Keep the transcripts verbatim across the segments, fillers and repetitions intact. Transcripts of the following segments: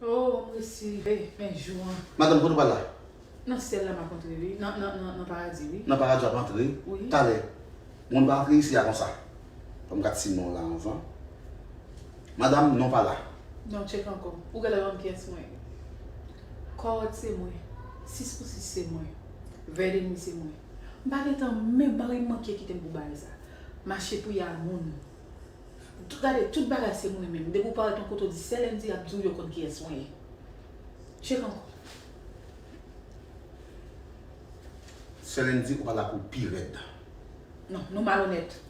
Oh, m resi rive, men jou an. Madanm, kote w pral la? Nan syèl la m ap antre wi, nan, nan, nan, nan paradi wi. Nan paradi w ap antre? Wi. Talè, moun pa antre isi a konsa. Fò m ka ti non la anvan. Madanm, non pa la. Non, tcheke ankò. Ou genlè pa konn kiyès mwen ye. Kòwòt se mwen. Sis pou sis se mwen. Vèdenmi se mwen. M pa gentan menm pa menm manke kite m pou bagay sa. Mache pou y a moun. Tout, gade, tout bagay se mwen menm. Depi w parèt yon kote w di sè Lundi, y ap di w yo konn kiyès mwen ye. Tcheke ankò. Sè Lundi, ou pa la pou pi rèd. Non, nou malonèt.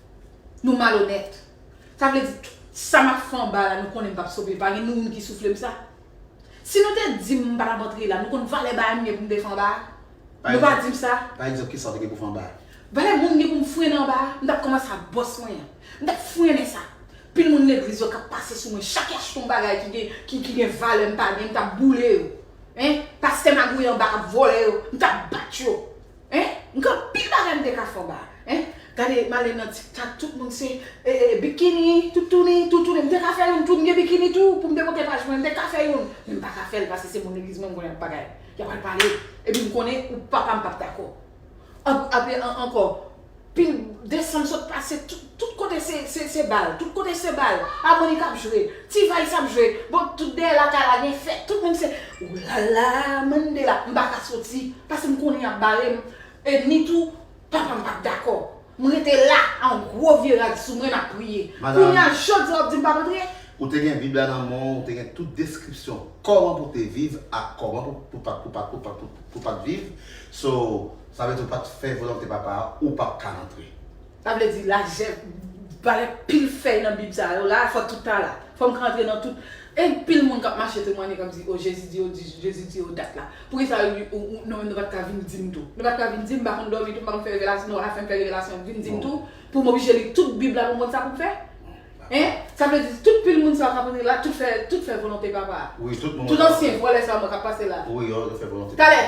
Nou malonèt. Sa vle di, tout sa m ap fè anba la, nou konnen m p ap sove. Pa gen nou moun ki soufle m sa. Si nou te di m m pa t ap antre la, nou konn valè bagay m ye pou m te fè anba a? Nou pa di m sa? Pa egzanp, kisa w te gen pou fè anba a? Valè moun gen pou m frennen anba a, m t ap kòmanse ak bòs mwen an. M t ap frennen sa. Pil moun legliz yo k ap pase sou mwen, chak y achte yon bagay ki gen, ki, ki gen valè m pa gen, m t ap boule yo. Hein? Pastè magouye anba k ap vòlè yo, m t ap bat yo. Hein? M gen anpil bagay m te ka fè anba a. Hein? Gade, m ale nan TikTok, tout moun se, e, e, bikini, toutouni, toutouni. M te ka fè youn tou, m gen bikini tou, pou m te monte paj mwen, m te ka fè youn. Men m pa ka fè l, paske se moun legliz mwen, m konnen y ap bagay. Y ap al pale. Epi m konnen ou papa m p ap dakò. Ap-, apre an-, ankò, pil desanm sot pase, tout, tout kote se, se, se bal, tout kote se bal. Amoni k ap jwe, T-Vice ap jwe. Bon, tout dèyè lakay la gen fèt, tout moun se, oulala, Mandela, m pa ka soti, paske m konnen y ap bare m. E ni tou, papa m p ap dakò. M rete la, an gwo vye rad sou mwen, m ap priye. Kounye a, jodi a, w ap di m p ap antre? Ou te gen Bib la nan men w, ou te gen tout deskripsyon kòman pou w te viv ak kòman pou, pou pa, pou pa, pou pa, pou, pou pa t viv. So, sa vle di ou pa t fè volonte Papa a, ou p ap ka rantre. Sa vle di lajè, valè pil fèy nan Bib sa yo la, fò tout ta la. Fò m ka rantre nan tout. E pil moun k ap mache temwanye k ap di, o, Jezi di yo, di, Jezi di yo dat la. Poukisa ou, ou, ou, nou menm nou pa t ka vin di m tou? Nou pa t ka vin di m, m pa konn dòmi tou, m pa konn fè revelasyon, nou pa ka fè m fè revelasyon, vin di m tou, pou m oblije li tout Bib la pou m konn sa pou m fè? Hein? Sa vle di tout pil moun sa yo k ap antre la, tout fè, tout fè volonte Papa a. Wi, tout moun. Tout ansyen vòlè sa yo k ap pase la. Wi, yo fè volonte. Talè,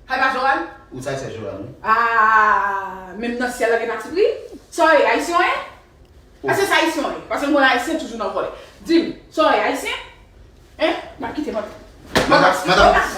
hay pa Johan? Ou sa se Johan, wi. Ah, menm nan syèl la gen patipri? Sa w ye, ayisyen w ye? Paske sa ayisyen w ye. Paske m konn ayisyen toujou nan vòlè. Di m, sa w ye, ayisyen? Hein? M ap kite, m ap, m ap, Madanm, madanm,